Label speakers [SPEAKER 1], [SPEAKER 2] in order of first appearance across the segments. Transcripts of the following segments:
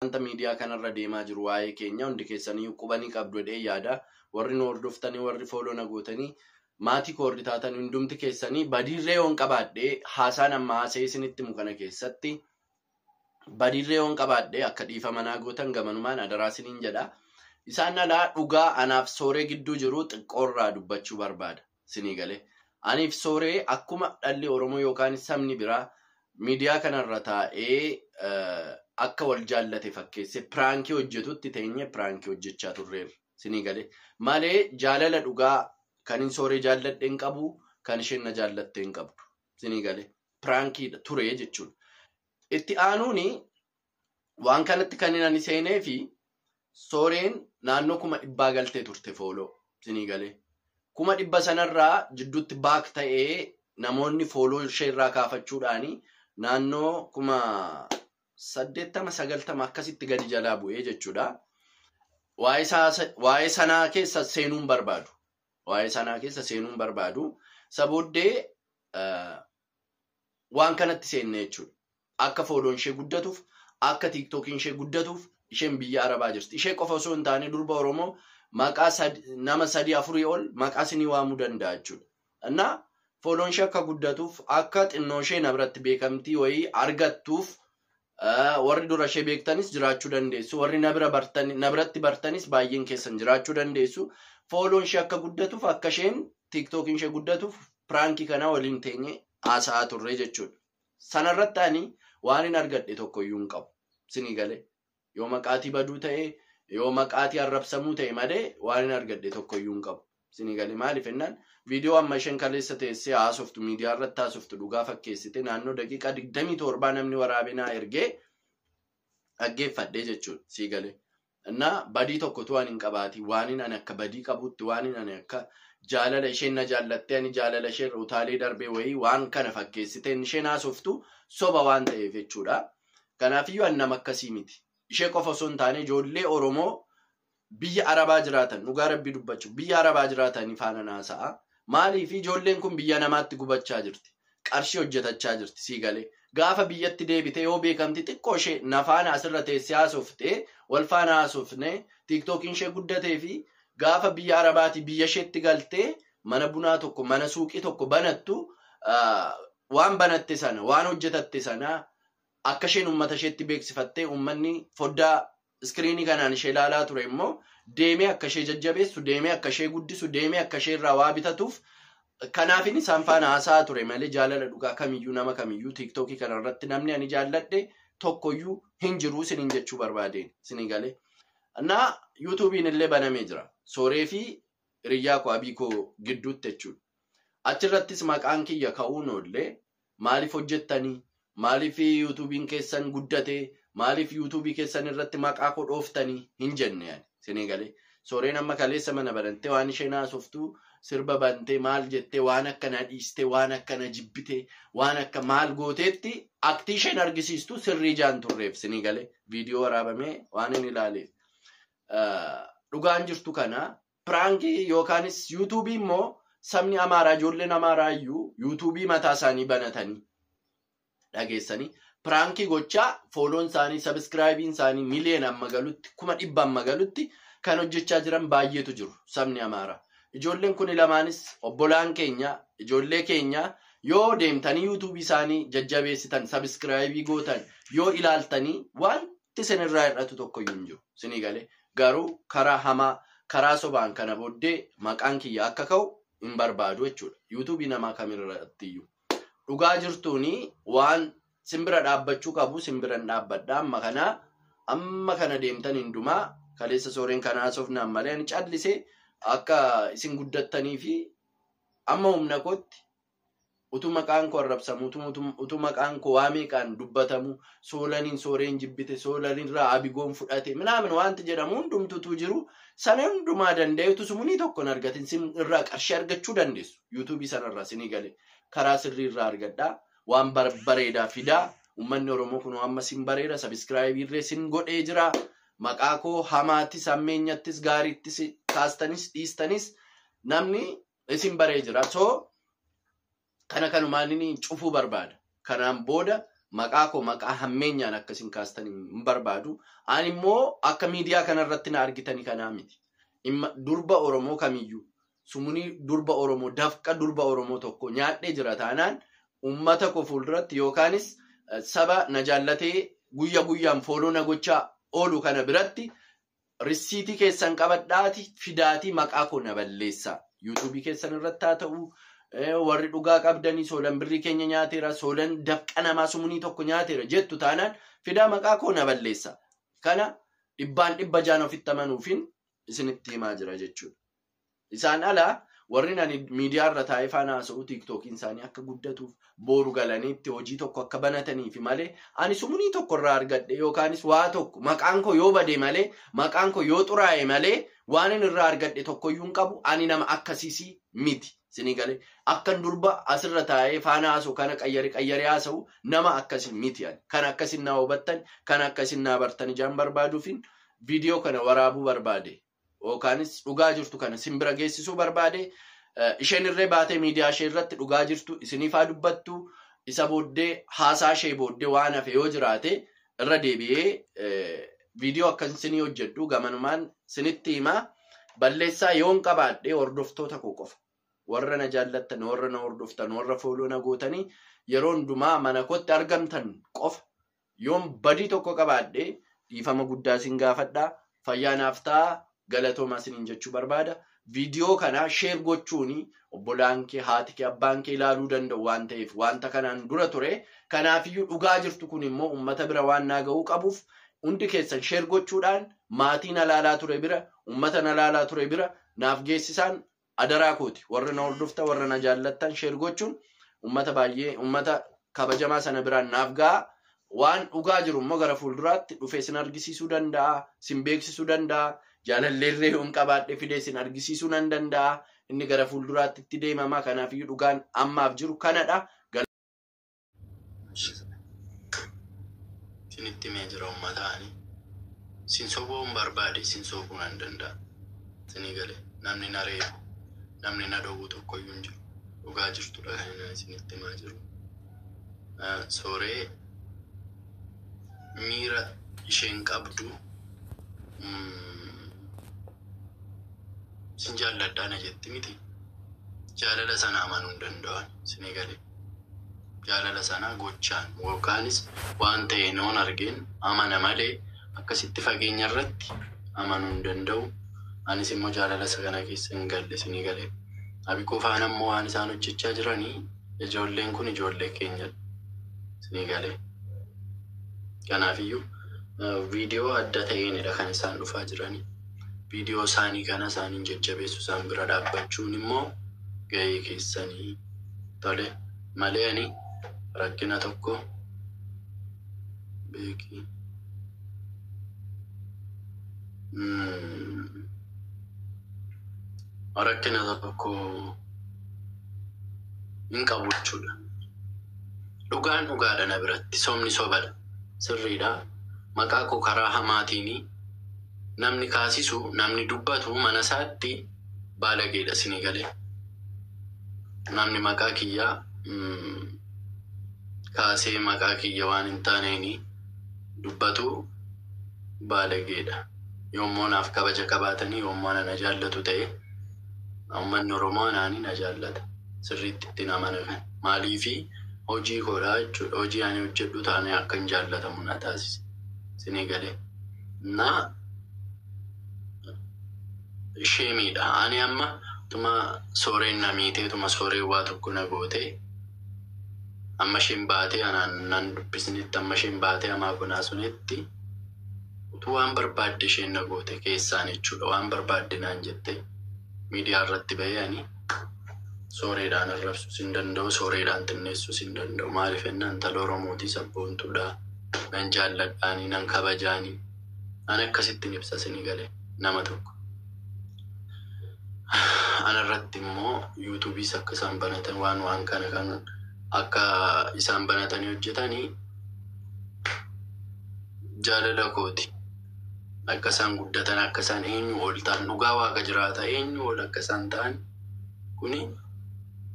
[SPEAKER 1] Wanta miidiyaa kanarra deemaa jiru waa'ee keenya hundi keessanii qubanii qabdu jedhee yaada. Warri nu hordoftanii, warri follow na gootanii, maatii koo warri taatan hundumti keessanii badiirree yoon qabaadhee, haasaan amma haasa'ee isinitti himu kana keessatti badiirree yoon qabaadhee, akka dhiifama naa gootan gamanumaan adaraa isiniin jedha. Isaan alaa dhugaa anaaf Sooree gidduu jiru xiqqoorraa dubbachuu barbaada. Isinii galee. Aniif Sooree akkuma dhalli Oromoo yookaan sabni biraa miidiyaa kanarra taa'ee akka wal jaallate fakkeesse prankii hojjetutti teenye prankii hojjechaa turreerra. Isinii galee. Malee jaalala dhugaa kan hin Sooree jaalladhe hin qabu, kan isheen na jaallatte hin qabdu. Isinii galee. Prankii ture jechuudha. Itti aanuuni waan kanatti kan ani seenee fi Sooreen naannoo 100,000 galtee turte follow. Isinii galee. 100,000 sanarraa jidduutti baak ta'ee namoonni follow isheerraa kaafachuudhaani naannoo 80,000, 90,000 akkasitti gadi jalaa bu'ee jechuudha. Waa'ee sanaa keessa seenuun barbaadu. Waa'ee sanaa keessa seenuun barbaadu. Isa booddee waan kanatti seenne jechuudha. Akka follown ishee guddatuuf, akka TikTokiin ishee guddatuuf, isheen biyya Arabaa jirti. Ishee qofa osoo hin taane durba Oromoo maqaa nama sadii afurii ol maqaa isinii waamuu danda'a jechuudha. Innaa follown ishee akka guddatuuf, akka xinnoo ishee na biratti beekamtii wayii argattuuf, warri dura ishee beektanis jiraachuu dandeessu. Warri na biratti bartanis baay'een keessan jiraachuu dandeessu. Follown ishee akka guddatuuf, akka isheen TikTokiin ishee guddatuuf prankii kana waliin teenye haasa'aa turre jechuudha. Sanarratti ani waan hin argadhe tokkoyyuu hin qabu. Isinii galee. Yoo maqaatii baduu ta'e, yoo maqaatii arrabsamuu ta'e malee waan hin argadhe tokkoyyuu hin qabu. Isinii galee. Maaliif jennaan, viidiyoo amma isheen kaleessa teessee haasoftu, miidiyaa irratti haasoftu, dhugaa fakkeessite naannoo daqiiqaa 27 namni waraabee naa ergee dhaggeeffadhee jechuudha. Sii galee. Innaa badii tokkotu ani hin qabaati. Waan ani akka badii qabutti, waan ani akka jaalala isheen na jaallattee ani jaalala ishee irra utaalee darbee wayii waan kana fakkeessite isheen haasoftu soba waan ta'eef jechuudha. Kanaafiyyuu ani nama akkasii miti. Ishee qofa osoo hin taane ijoollee Oromoo biyya Arabaa jiraatan, dhugaa Rabbii dubbachuuf, biyya Arabaa jiraatanii faana naasa'a. Maaliif? Ijoolleen kun biyya namaatti gubachaa jirti. Qarshii hojjetachaa jirti, sii galee. Gaafa biyyatti deebite yoo beekamti xiqqoo ishee na faana asirra teessee haasoftee, wal faana haasofne, TikTokiin ishee guddatee fi gaafa biyya Arabaatii biyya isheetti galtee mana bunaa tokko, mana suuqii tokko banattu, waan banatte sana, waan hojjetatte sana akka isheen uummata isheetti beeksifattee, uummanni foddaa screenii kanaan ishee ilaalaa ture immoo deemee akka ishee jajjabeessu, deemee akka ishee guddisu, deemee akka ishee irraa waa bitatuuf, kanaafin isaan faana haasa'aa ture malee jaalala dhugaa kamiyyuu, nama kamiyyuu, TikTokii kanarratti namni ani jaalladhe tokkoyyuu hin jiru isiniin jechuu barbaadeen, isinii galee. Innaa YouTubeiin illee banamee jira. Sooree fi hiriyyaa koo Abii koo gidduutti jechuudha. Achirrattis maqaan kiyya ka'uun oollee, maaliif hojjettanii? Maaliif YouTubeiin keessan guddate? Maaliif YouTubeii keessan irratti maqaa koo dhooftanii? Hin jenne ani. Isinii galee. Sooreen amma kaleessa mana banantee waan isheen haasoftu, sirba bantee maal jettee, waan akkana dhiistee, waan akkana jibbitee, waan akka maal gooteetti aktii isheen argisiistu sirrii jaan turreef, isinii galee, viidiyoo waraabamee waan hin ilaaleef. Dhugaan jirtu kana prankii yookaanis YouTubeii immoo sabni Amaaraa, ijoolleen Amaaraa iyyuu YouTubeii mataa isaanii banatanii dhageessanii prankii gochaa follown isaanii, subscribeiin isaanii miliyoona amma galutti, 100,000 amma galutti kan hojjechaa jiran baay'eetu jiru sabni Amaaraa. Ijoolleen kun lamaanis obbolaan keenya, ijoollee keenya, yoo deemtanii YouTubeii isaanii jajjabeessitan, subscribeii gootan, yoo ilaaltanii, wanti isinirraa hir'atu tokkoyyuu hin jiru. Isinii galee. Garuu karaa hamaa, karaa sobaan kana booddee maqaan kiyya akka ka'u hin barbaadu jechuudha. YouTubeii namaa kamirratti iyyuu. Dhugaa jirtuuni waan simbira dhaabbachuu qabu simbiran dhaabbadha. Amma kana deemtan hundumaa kaleessa Sooreen kana haasofnaan malee ani callisee akka isin guddattanii fi amma humna kootti utuu maqaan koo arrabsamu, utuu maqaan koo waa meeqaan dubbatamu, Soolaniin Sooreen jibbite, Soolanirraa Abigoon fudhate minaamin wanti jedhamu hundumtutu jiru, sana hundumaa danda'etu sumunii tokko hin argatin sin irraa qarshii argachuu dandeessu YouTubeii sanarraa, sinii galee, karaa sirrii irraa argadhaa, waan bareedaa fidaa. Uummanni Oromoo kun amma sin bareeda, subscribeii irree sin godhee jira. Maqaa koo hamaattis, hammeenyattis, gaariittis kaastanis dhiistanis namni isin baree jira. So kana kanumaan inni cufuu barbaada. Kanaan booda Maqaa koo maqaa hammeenyaan akkasiin kaastan hin barbaadu. Ani immoo akka miidiyaa kanarratti na argitanii kanaa miti. Durba Oromoo kamiyyuu sumunii durba Oromoo dafqa durba Oromoo tokko nyaadhee jira taanaan uummata koo fuulduratti yookaanis saba na jaallatee guyya guyyaan follow na gochaa oolu kana biratti risiitii keessan qabadhaati fidaatii maqaa koo na balleessa. Yuutuubii keessan irratti haa ta'u warri dhugaa qabdanii Soolan birrii keenya nyaateera, Soolan dafqa namaa sumunii tokko nyaateera jettu taanaan fidaa maqaa koo na balleessa. Kana 600% ofitti amanuufin isinitti himaa jira jechuudha. Isaan alaa warri ani miidiyaa irra taa'ee faana haasa'u tiiktookiin isaanii akka guddatuuf booru galanii itti hojii tokko akka banataniif malee ani sumunii tokko irraa argadhe yookaanis waa tokko maqaan koo yoo bade malee maqaan koo yoo xuraa'e malee waan inni irraa argadhe tokkoyyuu hin qabu. Ani nama akkasiisii miti. Isinii galee akkan durba asirra taa'ee faana haasa'u kana qayyare qayyare haasa'u nama akkasii miti ani. Kan akkasin naa hubattan kan akkasin naa bartan ijaan barbaaduufin viidiyoo kana waraabuu barbaade. Yookaanis dhugaa jirtu kana simbira geessisuu barbaade. Isheen irree baatee miidiyaa ishee irratti dhugaa jirtu isiniifaa dubbattu. Isa booddee haasaa ishee booddee waan hafe yoo jiraate irra deebi'ee viidiyoo akkan isinii hojjedhu gamanumaan isinitti himaa. Balleessaa yoon qabaadhe hordoftoota koo qofa. Warra na jaallattan, warra na hordoftan, warra follow na gootanii yeroo hundumaa mana kootti argamtan qofa. Yoon badii tokko qabaadhe dhiifama guddaa isin gaafadhaa. Fayyaa naaf ta'a. Galatoomaa isiniin jechuu barbaada. Viidiyoo kana share gochuun obbolaan kee, haati kee, abbaan kee ilaaluu danda'u waan ta'eef wanta kanaan dura ture. Kanaafiyyuu dhugaa jirtu kun immoo uummata bira waan naa ga'uu qabuuf hundi keessan share gochuudhaan maatii na laalaa ture bira, uummata na laalaa ture bira naaf geessisaan adaraa kooti. Warra na hordoftan, warra na jaallattan share gochuun uummata baay'ee, uummata kabajamaa sana biraan naaf ga'a. Waan dhugaa jiru immoo gara fuulduraatti dhufee sin argisiisuu danda'a, sin beeksisuu danda'a. Jaalalleerree yoon qabaadhe fidee sin argisiisuu nan danda'a. Inni gara fuulduraatti itti deemama. Kanaafiyyuu dhugaan ammaaf jiru kanadha. Isinitti himee jira uummataani. Sin sobuu hin barbaade, sin sobuu nan danda'a. Isinii galee namni na reebu, namni na dhowwu tokkoyyuu hin jiru. Dhugaa jirtudha kan inni isinitti himaa jiru. Sooree miira isheen qabdu sin jaalladhaa na jetti miti. Jaalala sana amanuu hin danda'an isinii galee. Jaalala sana gochaan yookaanis waan ta'e noon argeen amana malee akkasitti fageenya irratti amanuu hin danda'u. Anis immoo jaalala isa kana keessa hin galle isinii galee. Abikoo faana immoo waan isaan hojjechaa jiranii ijoolleen kun ijoollee keenyadha. Isinii galee. Kanaafiyyuu viidiyoo adda ta'eenidha kan isaan dhufaa jiranii. Viidiyoo isaanii kana isaaniin jajjabeessu isaan bira dhaabbachuun immoo gahee keessanii tole malee ani rakkina tokko beekii. Rakkina tokko hin qabu jechuudha. Dhugaan dhugaadha na biratti, sobni sobadha. Sirriidha. Maqaa koo karaa hamaatiin namni kaasisu, namni dubbatu mana isaatti baalageedha isinii galee. Namni maqaa kiyyaa kaasee maqaa kiyya waan hin taaneen dubbatu baalageedha. Yommuu naaf kabaja qabaatanii yommuu ana na jaallatu ta'e uummanni Oromoo anaanii na jaallata. Sirriitti ittiin amana kan. Maaliifi hojii koodhaa jechuudha. Hojii ani hojjedhu taanee akka hin jaallatamu na taasisa. Isinii galee. Na sheemiidha. Ani amma tuma sooreen na miitee tuma sooreen waa tokko na gootee amma isheen baatee anaan nan dubbisnetti amma isheen baatee hamaa konaa sunitti utuu waan barbaadde isheen na goote keessaan jechuudha. Waan barbaadde naan jette miidiyaa irratti bahee ani sooreedhaan arrabsuus hin danda'u, sooreedhaan xinneessuus hin danda'u. Maaliif jennaan intala Oromootii sabboontuudha. Nan jaalladhaanii, nan kabajaanii. Ani akkasittiin ibsa isinii galee nama tokko. Ana irratti immoo yuutuubiis akka isaan banatan waan kana kan akka isaan banatanii hojjetanii jaalala kooti. Akka isaan guddatan, akka isaan eenyu ol ta'an, dhugaa waaqa jiraata eenyu ol akka isaan ta'an kuni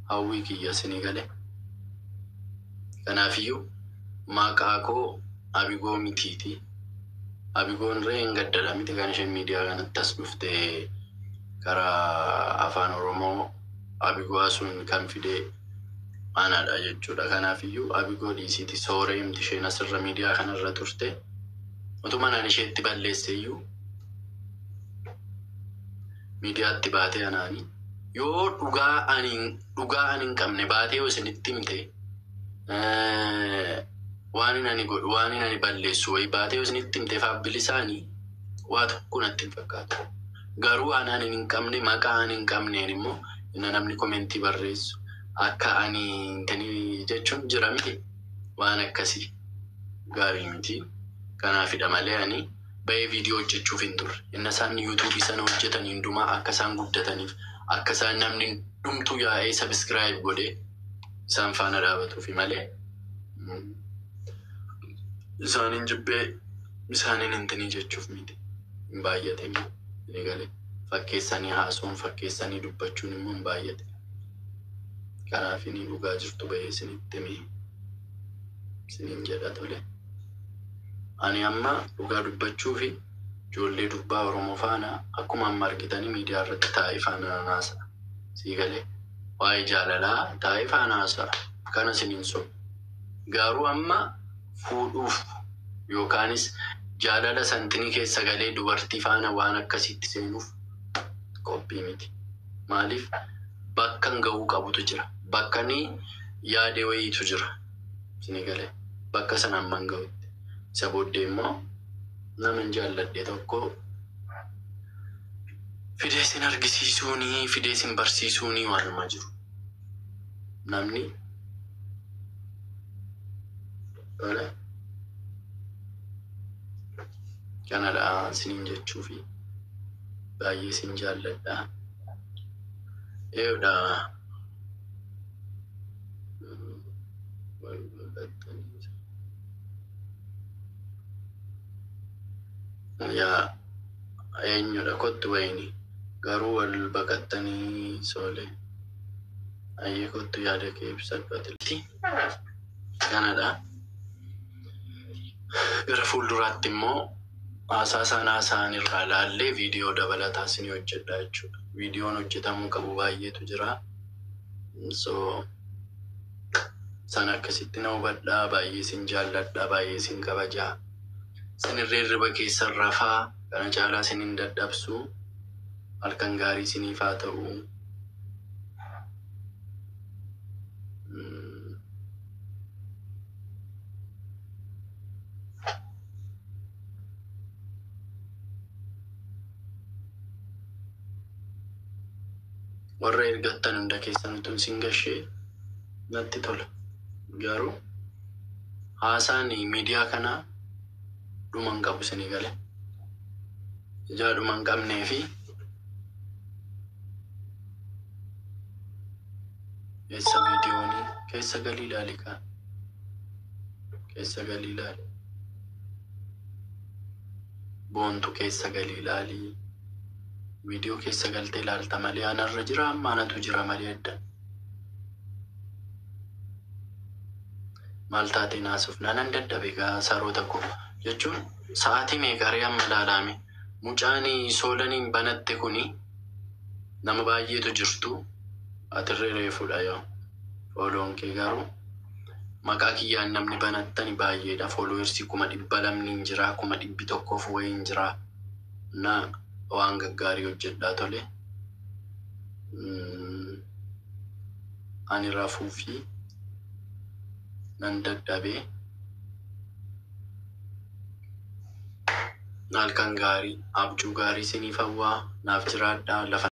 [SPEAKER 1] hawwii kiyya isinii galee. Kanaafiyyuu Maqaa koo Abigoo mitiiti. Abigoon ree hin gaddadha miti kan isheen miidiyaa kanatti as dhuftee karaa afaan Oromoo Abigoo sun kan fide anadha jechuudha. Kanaafiyyuu Abigoo dhiisiiti sooree himti isheen asirra miidiyaa kanarra turte. Utuma naan isheetti balleesseeyyuu miidiyaatti baatee anaani. Yoo dhugaa ani hin qabne baatee yoo isinitti himte, waan inni ani godhu, waan inni ani balleessu wayii baatee yoo isinitti himte faabbilisaanii waa tokko natti hin fakkaatu. Garuu waan ani hin qabne, maqaa ani hin qabneen immoo inni namni comment barreessu akka ani intanii jechuun jira miti, waan akkasii gaarii miti. Kanaafidha malee ani bahee viidiyoo hojjechuuf hin turre. Inni isaan yuutuubii sana hojjetan hundumaa akka isaan guddataniif, akka isaan namni dhumtuu yaa'ee subscribe godhee isaan faana dhaabatuufi malee isaaniin jibbee isaaniin hintinii jechuuf miti. Hin baay'ate ni galee fakkeessanii haasa'uun, fakkeessanii dubbachuun immoo hin baay'ate. Kanaaf inni dhugaa jirtu bahee isinitti himee isiniin jedha tole. Ani amma dhugaa dubbachuu fi ijoollee durbaa Oromoo faana akkuma amma argitanii miidiyaa irratti taa'ee faana haasa'a. Sii galee waa'ee jaalalaa taa'ee faana haasa'a. Kana isiniin sobu. Garuu amma fuudhuuf yookaanis jaalala santinii keessa galee dubartii faana waan akkasiitti seenuuf qophii miti. Maaliif, bakka hin gahuu qabutu jira. Bakka inni yaade wayiitu jira. Isinii galee bakka sana amma hin gahutti. Isa booddee immoo nama hin jaalladhe tokko fidee sin argisiisuunii, fidee sin barsiisuunii waanuma jiru. Namni tole kanadha isiniin jechuufi baay'ee isin jaalladha. Eeyyoodha. Wal baqattanii. Yaa eenyudha, kottu wayini garuu wal baqattanii soolee. Ayyee, kottu, yaada kee ibsadhu ati. Kanadha. Gara fuulduraatti immoo haasaa isaan haasa'an irraa laallee viidiyoo dabalataa isinii hojjedha jechuudha. Viidiyoon hojjetamuu qabu baay'eetu jira. So sana akkasitti na hubadhaa, baay'ee isin jaalladha, baay'ee isin kabajaa. Isin hirriba keessan rafaa, kana caalaa isin hin dadhabsu. Halkan gaarii isiniif haa ta'u. Warra ergattan hunda keessan utuun isin gashee natti tola. Garuu haasaan miidiyaa kanaa dhuma hin qabu, isinii gale. Ijaa dhuma hin qabnee fi keessa viidiyoonii keessa galii ilaali kaa. Keessa galii ilaali. Boontu keessa galii ilaali. Viidiyoo keessa galtee ilaalta malee anarra jira, amma anatu jira malee adda. Maal taatee naasuuf nanan dadhabe gaa saroota koo jechuun sa'aatii meeqa ree amma ilaalame. Mucaan soolaniin banatte kuni nama baay'eetu jirtu, atirree reefudha yoo follow'n kee, garuu maqaa kiyyaan namni banattani baay'eedha. Followers 200,000 hin jiraa, 100,000 wayii hin jiraa na waan gaggaarii hojjedhaa tole. Ani rafuu fi nan dadhabee. Halkan gaarii, abjuu gaarii isiniif hawwaa, naaf jiraadhaa lafa.